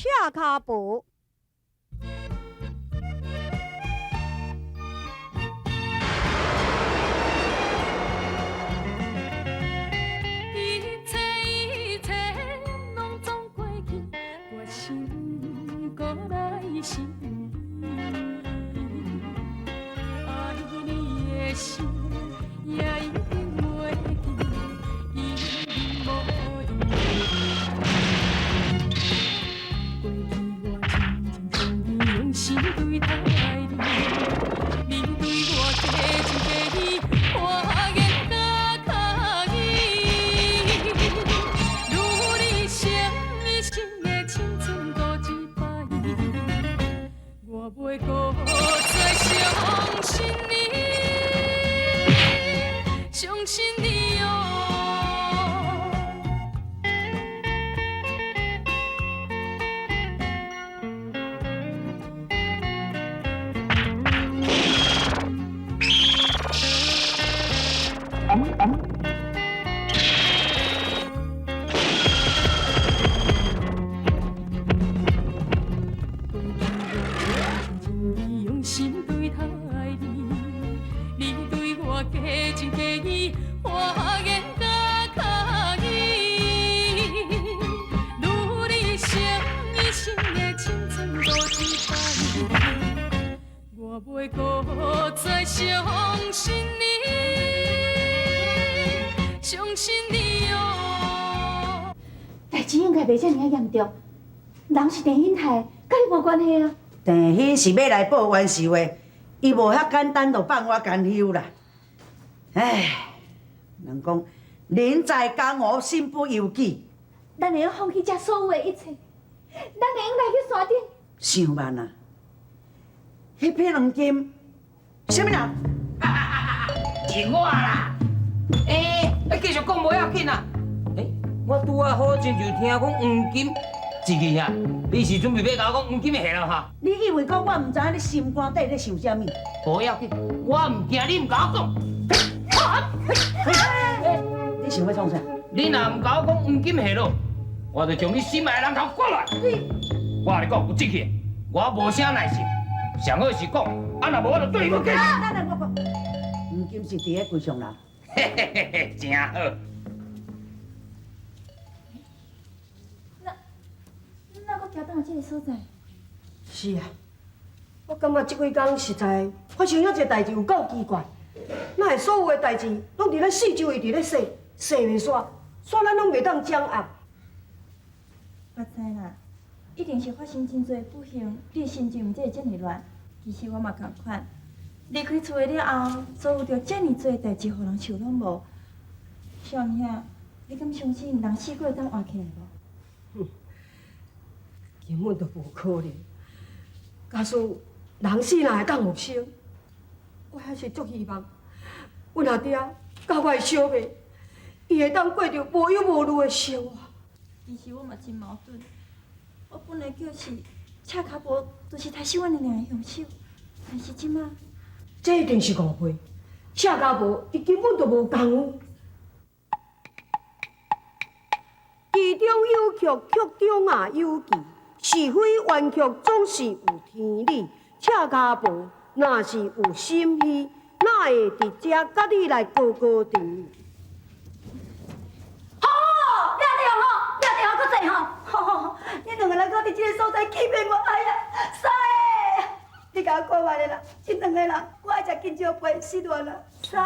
赤跤婆。一切一切攏總過去，我心閣來想你，愛你的心也一定袂記，伊無用。過去我真情真意用心對待你，你對我假情假意，我願甲敲伊。如你心意心的青春搁一擺，我袂閣再相信你，相信你哦。過去我真情真意用心對待你，你對我假情假意，我願甲敲伊。如你心意心的青春搁一擺，我袂閣再相信你，相信你哦。代誌應該袂遮爾仔嚴重，人是鄭顯害，佮你無關係啊。鄭顯是欲來報冤仇的，伊無遐簡單就放我甘休啦。唉，人講人在江湖，身不由己。咱會用放棄這所有的一切，咱會用來去山頂。想慢啊，彼批黃金，啥物人？是我啦。欸，繼續講無要緊啦。欸，我拄仔好親像聽講黃金，志奇兄，你是準備欲共我講黃金的下落哈？你以為講我毋知影你心肝底咧想啥物？無要緊，我毋驚你毋共我講。你想欲創啥？你若毋共我講黃金下落，我就將你心愛的人頭割落來。我共你講，有志氣，我無啥耐性，上好是講，啊若無我就對你無客氣。等等，我講，黃金是佇咧櫃上樓。嘿嘿嘿嘿，真好。那那閣行倒來這个所在？是啊，我感覺這幾工實在發生遐濟代誌，有夠奇怪。哪會所有的代誌攏佇咱四周圍佇咧踅，踅袂煞，煞咱攏袂當掌握。我知啦，一定是發生真濟不幸，你的心情才會遮爾亂。其實我嘛仝款，離開厝的了後，遭遇著遮爾濟代誌，予人受攏無。小兄，你敢相信人死閣會當活起來無？根本就無可能。假使人死若會當復生，我還是足希望，阮阿爹佮我的小妹，伊會當過著無憂無慮的生活。其實我嘛真矛盾，我本來就是赤跤婆，就是殺死阮的娘的兇手，但是這馬，這一定是誤會，赤跤婆伊根本就無功夫。其中有曲，曲中啊有棋，是非冤曲總是有天理。赤跤婆若是有心虛，哪會佇遮佮你來高高甜？好，掠著吼，掠著閣濟吼，吼！你兩个人閣佇這个所在欺騙我，哎呀，師，你共我看覓啦，這兩個人，我愛食金蕉皮，失戀啦，師。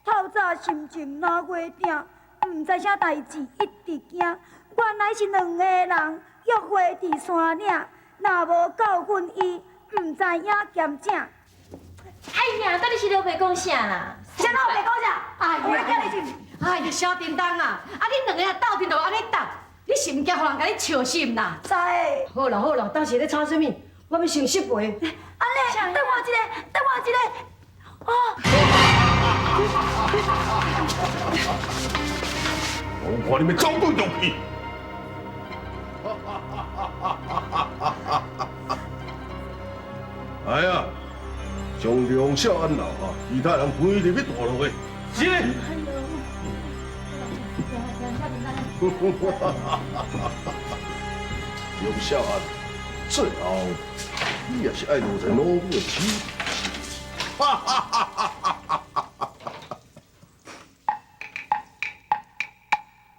透早心情若月定，毋知啥代誌一直驚。原來是兩个人約會佇山嶺，若無教訓伊，毋知影兼正。哎呀，到底是咧白講啥啦？啥拢白講啥？哎呀，我叫你去。哎呀，小叮當啊，啊恁兩個啊鬥陣就按呢鬥，你是毋驚予人共你笑死毋啦？知。好啦好啦，當時咧吵啥物？我欲先失陪。按呢，等我一下，等我一下。哦。我看你欲走佗落去。哎呀，将梁少安留下，其他人规入去大陆的。是。哎呦，梁少安，最后你也是爱落在老夫的手。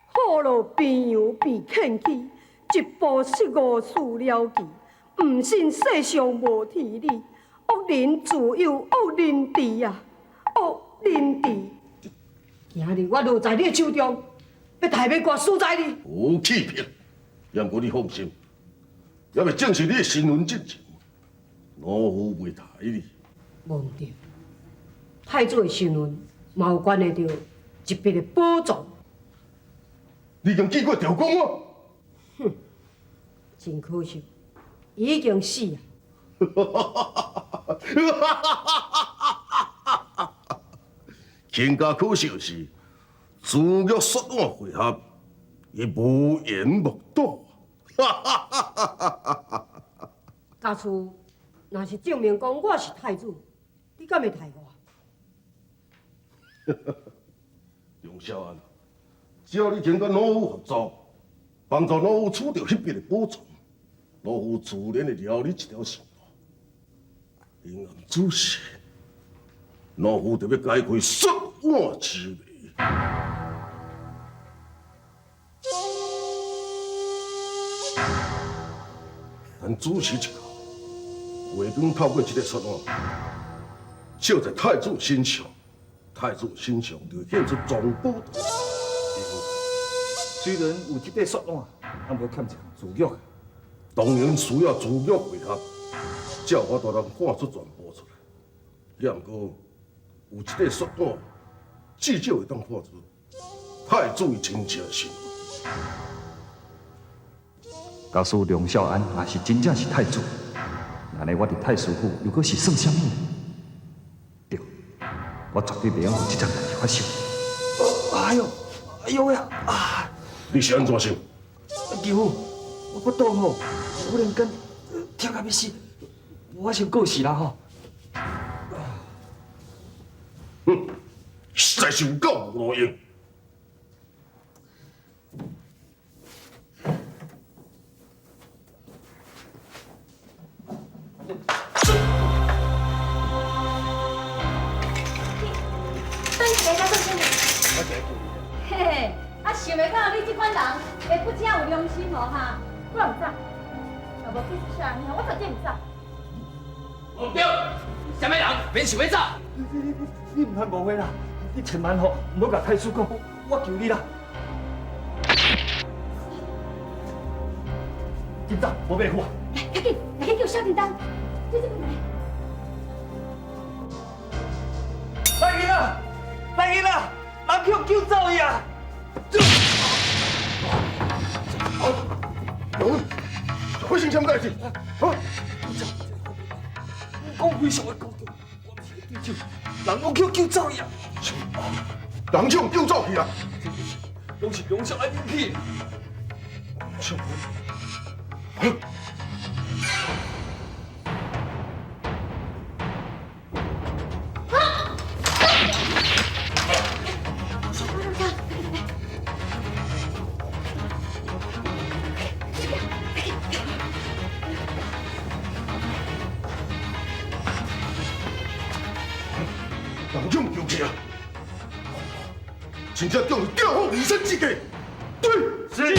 好路边羊变欠气，一步失误事了期。毋信世上无天理，恶人自有恶人治啊，恶人治。今日我落在你的手中，欲刣欲割，输在你。无欺骗，也毋过你放心，犹未证实你的身份之前，老夫袂刣你。无毋对，太子的身份嘛有关系著一笔的宝藏。你已经见过赵公啊？哼，真可惜，伊已经死啊！更加可惜的是，朱玉雪碗会合，伊无缘目睹。假使若是证明讲我是太子，你敢会刣我？梁少安，只要你肯佮老夫合作，帮助老夫取著彼笔的宝藏，老夫自然会留你一条生路。因暗此时，老夫就欲解开雪碗之谜。但此时一到，月光透过这个雪碗，照在太子身上，太子身上就会现出藏宝图。虽然有这块雪碗，也无欠一项字玉。当然需要字玉配合，才有法度通看出全部出来。也毋过有这块雪碗，至少会当看出太子的真正身份。假使梁少安若是真正是太子，按呢我伫太师府又阁是算啥物？对，我绝对袂用予这桩代志发生。哎呦，哎呦喂啊！你是按怎想？舅父，我腹肚吼，忽然间痛甲欲死，我先过世啦吼。哼，实在是有够无路用。等一下，做啥物？嘿嘿，啊，想袂到你这款人会不正有良心哦哈！我毋走，若无计是啥，我绝对毋走。无对，啥物人免想欲走？你毋通误会啦，你千万吼毋好共太师讲，我求你啦。紧走，无袂赴。来，较紧，来去救小叮当，这这边来。来囡仔，来囡仔，人去救走伊啊！发生啥物代志？啊！讲非常的高调，我毋是对手，人拢去救走伊啊！人去救走去啊！拢是梁少安引起的。少安，人种救去啊！真正中调虎离山之计，对，是。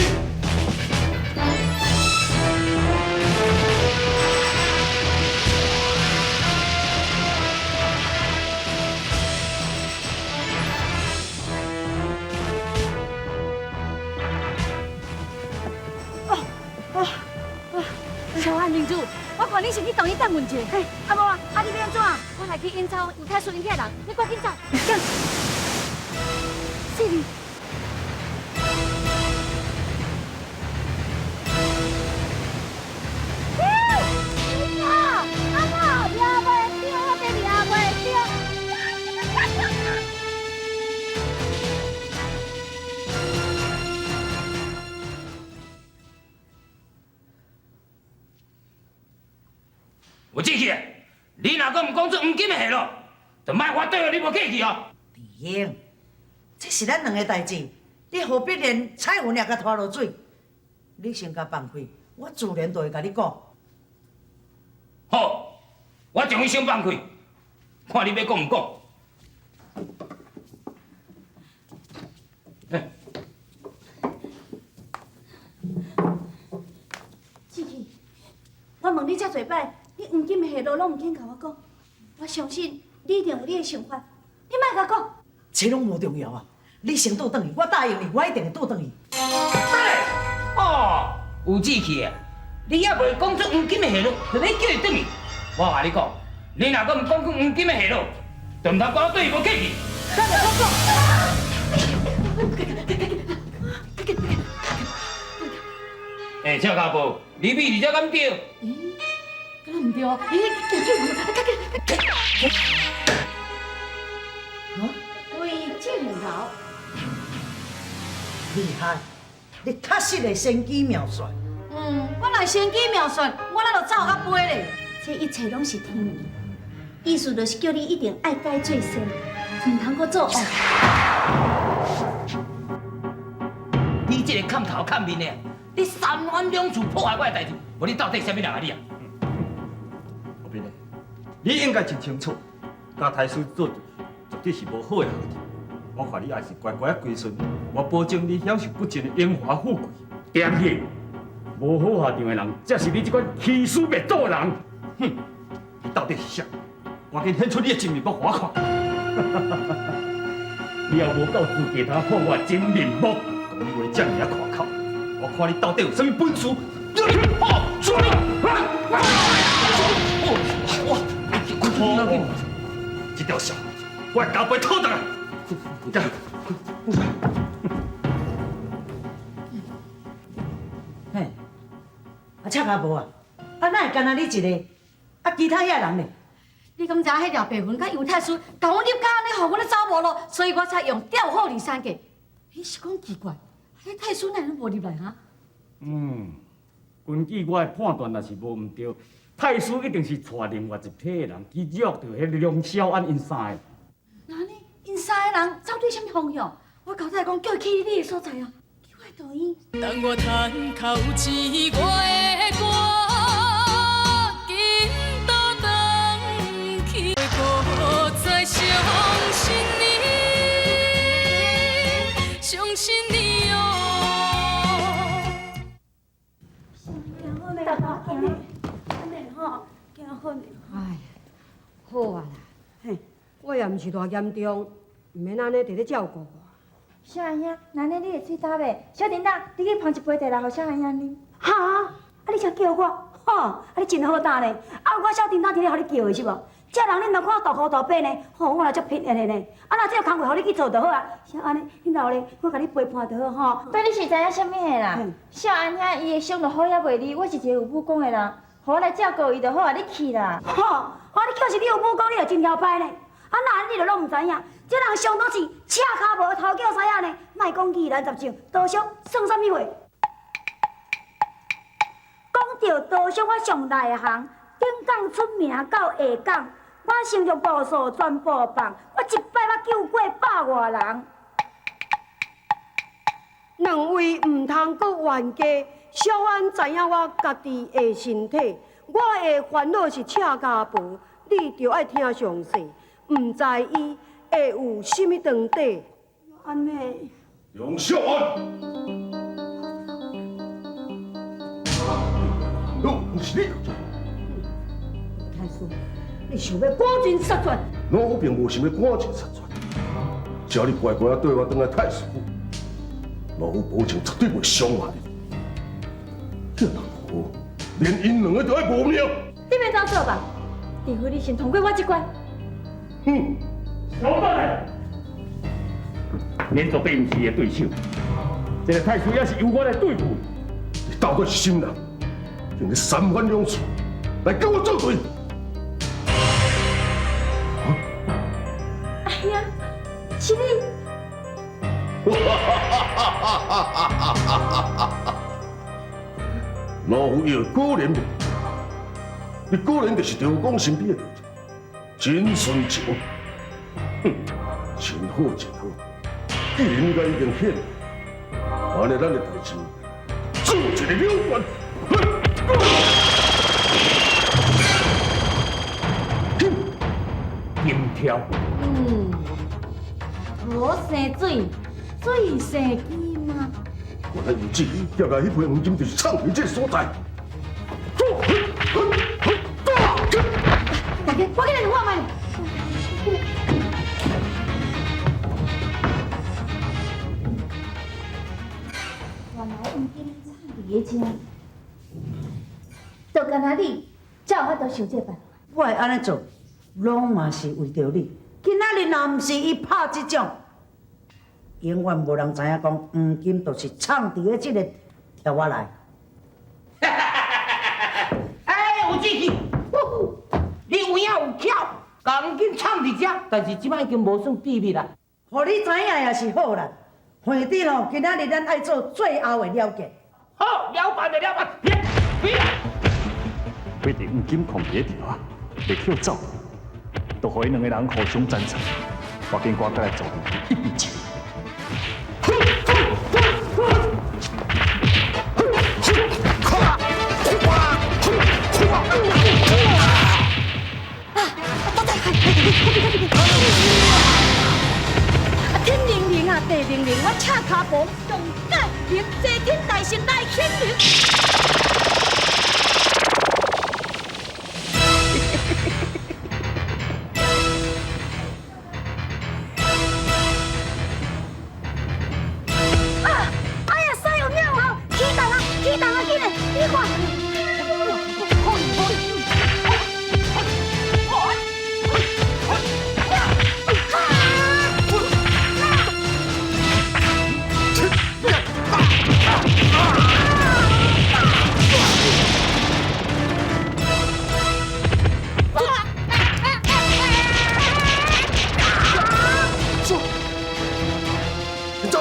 小安明珠，我看你是去同伊当问者。嘿，啊无啊，啊你欲按怎？我来去应招有太顺因遐人，你赶紧走。死你！阿妈，掠袂著，我真掠袂著。有志气，你若阁毋讲出黄金的下落，就莫我对你无客气哦。弟兄，这是咱两个代志，你你何必連彩雲也共拖落水？你先共放開，我自然就會共你講。好，我將伊先放開，看你欲講毋講。志奇，我問你遮濟擺，你黃金的下落攏毋肯共我講，我相信你一定有你的想法，你莫共我講。這攏無重要啊！你先倒轉去，我答應你，我一定會倒轉去。哦，有志氣啊！你猶未講出黃金的下落，就欲叫伊轉去。我共你講，你若閣毋講出黃金的下落，就毋通怪我對伊無客氣。欸，赤跤婆，你比伫遮敢對？咦，敢毋對哦？咦，叫叫，哈？魏正楼。厲害，你確實會神機妙算。嗯，我若神機妙算，我哪就走甲飛咧？這一切攏是天意，意思就是叫你一定愛改做善，毋通閣做惡。你這個砍頭砍面的，你三番兩次破壞我的代誌，無你到底啥物人啊你啊？何必呢？你應該真清楚，佮太師做對，絕對是無好的下場。我看你還是乖乖仔歸順，我保證你享受不盡的榮華富貴。對去，無好下場的人，才是你這款欺師滅祖的人。哼，你到底是誰？趕緊顯出你的真面目，予我看。你也無夠資格通看我真面目。講話這爾仔誇口，我看你到底有啥物本事？這條線，我會加倍討轉來。嘿，啊，赤跤婆啊，啊，哪會干焦你一個？啊，其他遐人呢？你敢知影彼條白雲佮尤太師，共阮入甲按呢，予阮咧走無路，所以我才用調虎離山計。彼是講奇怪，彼太師哪會攏無入來哈？嗯，根據我的判斷，若是無毋對，太師一定是帶另外一批的人去約著彼梁小安𪜶三個。那呢？𪜶三个人走對啥物方向？我交代講叫伊去你的所在啊，去我的道院。等我趁口錢，我會趕緊倒轉去，閣再相信你，相信你哦。行好咧，行按呢吼，行好咧。哎，好啊啦，嘿，我也毋是偌嚴重，毋免按呢伫咧照顧我。小阿兄，那呢你會喙焦袂？小叮當，你去捧一杯茶來，予小阿兄啉。哈？啊你才叫我？吼！啊你真好膽呢！啊我小叮當佇咧予你叫的是無？這人恁若看大箍大把呢，吼我若足拼的呢。啊若這個工課予你去做就好啊。是按呢，恁老咧，我共你陪伴就好吼。對，你是知影啥物的啦？小阿兄伊的傷就好猶袂離，我是一個有武功的人，予我來照顧伊就好啊。你去啦。吼！啊你就是你有武功，你就真囂歹呢。啊那你就攏毋知影，這人上都是赤跤無頭叫師仔呢，莫講疑難雜症，刀傷算啥物話？講到刀傷，我上內行，頂港出名到下港，我成就步數全部放，我一擺捌救過百外人。兩位毋通閣冤家，小安知影我家己的身體，我的煩惱是赤跤婆，你著愛聽詳細，毋知伊會有啥物長短。按呢？梁少安，拢是你。太師，你想欲趕盡殺絕？老夫並無想欲趕盡殺絕，只要你乖乖仔綴我轉來太師府，老夫保證絕對袂傷害你。這老婆連𪜶兩個都愛無命。你免怎做吧？除非你先通過我這關。哼！小等下，恁絕對毋是伊的對手。這個太師也是由我來對付。你到底是啥人？竟然三番兩次來跟我作對！哎呀，是你！老夫伊果然，你果然就是赵公身邊的真純情。哼，真好真好，既然你已經顯，按呢，咱的代誌做一个了斷。金條。嗯，土生水，水生金啊。原來有志劫來彼批黃金就是藏佇這个所在。大家，我緊來看覓。原來黃金藏佇个遮，就干焦你才有法度想這個辦法。我會按呢做，攏嘛是為著你。今仔日若毋是伊拍這種，永遠無人知影講黃金就是藏佇咧這个條仔內。哎，有志氣，你有影有巧，共黃金藏佇遮，但是這擺已經無算秘密啦。予你知影也是好啦。反正吼，今仔日咱愛做最後的了結。好，了辦就了辦，別。為著黃金藏佇咧條仔，袂去予走，就予彼兩個人互相殘殺。我緊趕過來做一比一。天靈靈啊，地靈靈，我赤跤步上界靈，齊天大聖來顯靈。啊！哎呀，西有妙效，起动啊，起动啊，紧嘞，你看。走。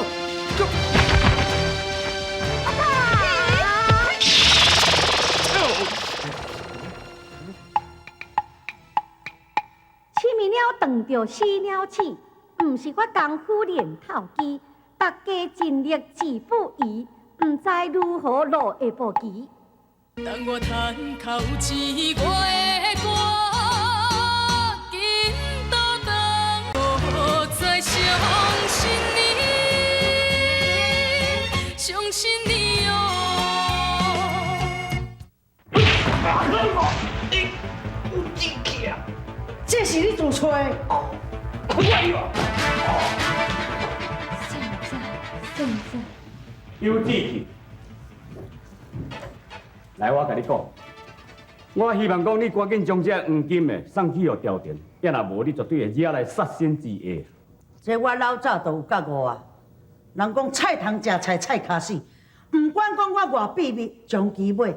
鼠鸟撞著死鸟鼠，毋是我功夫练透机，大家尽力志不移，毋知如何落下步棋。当我叹口气，我会赶紧倒转，不再相信你，相信你哦。有志气啊！這是你自揣的。哎呦！算算算算。有志氣，來，我共你講，我希望講你趕緊將這黃金的送去予朝廷，也若無，你絕對會惹來殺身之禍。這我老早就有覺悟啊。人講菜通食菜，菜跤死，毋管講我偌秘密，終其尾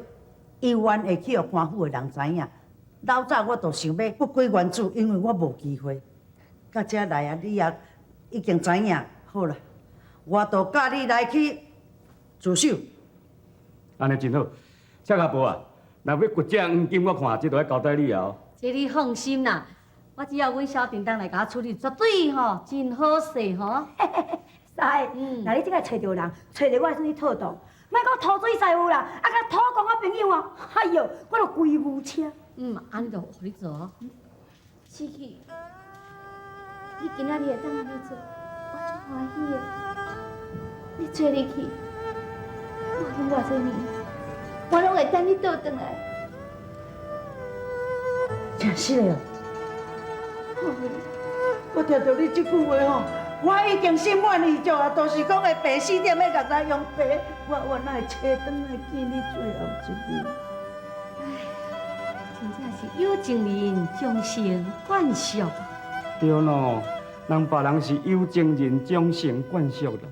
猶原會去予官府的人知影。老早我就想欲不歸原主，因為我無機會。到這來啊，你也已經知影，好啦，我就教你來去自首。按呢真好，赤跤步啊，若欲掘這黃金，我看這就愛交代你啊。這你放心啦，我只要阮小叮當來共我處理，絕對吼真好勢吼。師，若你這个揣著人，揣著我算你妥當。莫講土水師傅啦，啊，佮土公我朋友啊，哎喲，我就規部車。嗯，按呢就予你做哦。志氣，你今仔日會當按呢做，我足歡喜的。你做入去，無論偌濟年，我攏會等你倒轉來。真實的哦。我聽著你這句話吼，我已經心滿意足啊，就是講會白死踮咧共人用白，我原來會揣轉來見你最後一面。唉，真正是有情人終成眷屬。對喏，人別人是有情人終成眷屬啦，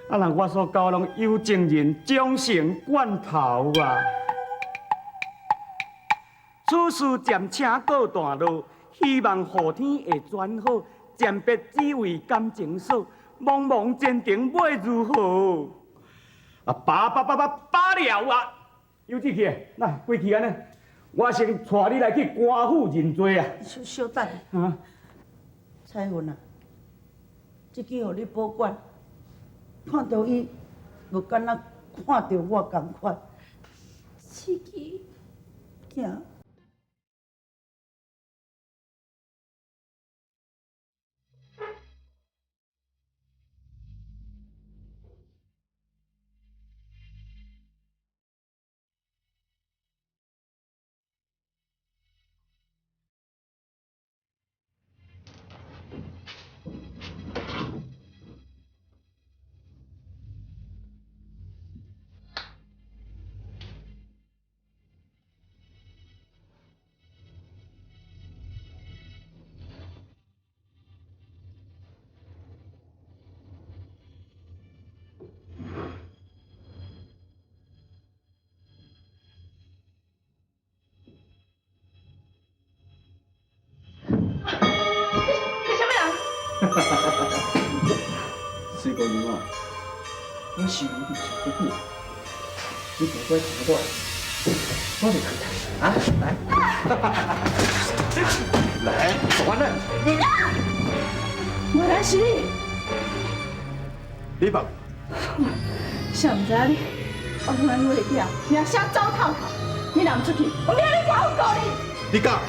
啊，人我所交攏有情人終成罐頭啊。此事暂且告段落，希望雨天會轉好，暫別只為感情鎖，茫茫前程欲如何？啊，罷罷罷罷罷了啊！有志氣，來歸去按呢，我先帶你來去官府認罪啊！小小等，啊，彩雲啊，這支予你保管，看著伊，无敢若看著我仝款。思琪，行。水姑娘啊，我是你伫上足久，你乖乖听我，我袂开啊！来，来，完了。原来是你，你放。谁毋知影你，我通咱我会记啊，名声走透透。你若毋出去，我明仔日官府告你。你敢？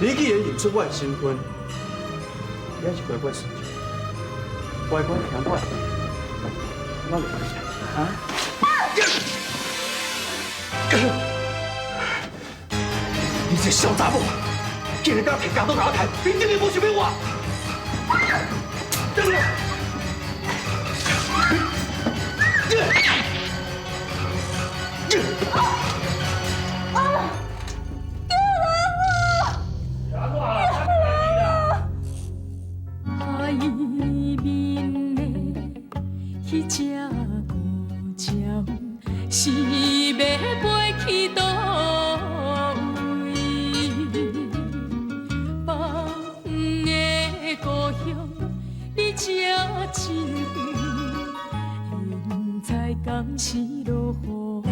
你既然认出我的身份，你还是乖乖顺从，乖乖听我，我袂开啊！你这小查某，竟然敢提铡刀共我刣，你真的无想欲活？等下！海面的彼只孤鸟，是欲飞去佗位？放的故乡离这真远，现在敢是落雨季？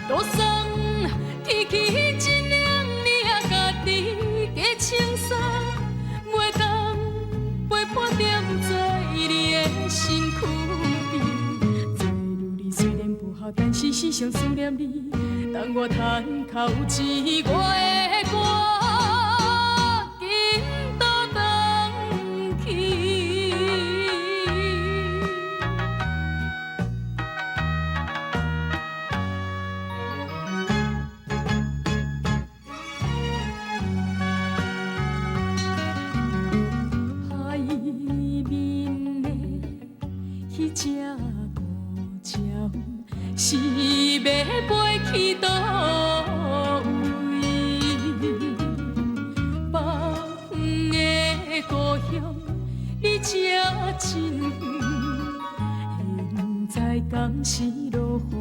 路送天气真凉，你也家己加穿衫，袂当陪伴踮在你的身躯边。做女儿虽然不好，但是时常思念你。当我叹口气，我会赶紧倒转去。海面的彼只孤鸟，是欲飞去佗位？放的故乡离这真远，现在敢是落雨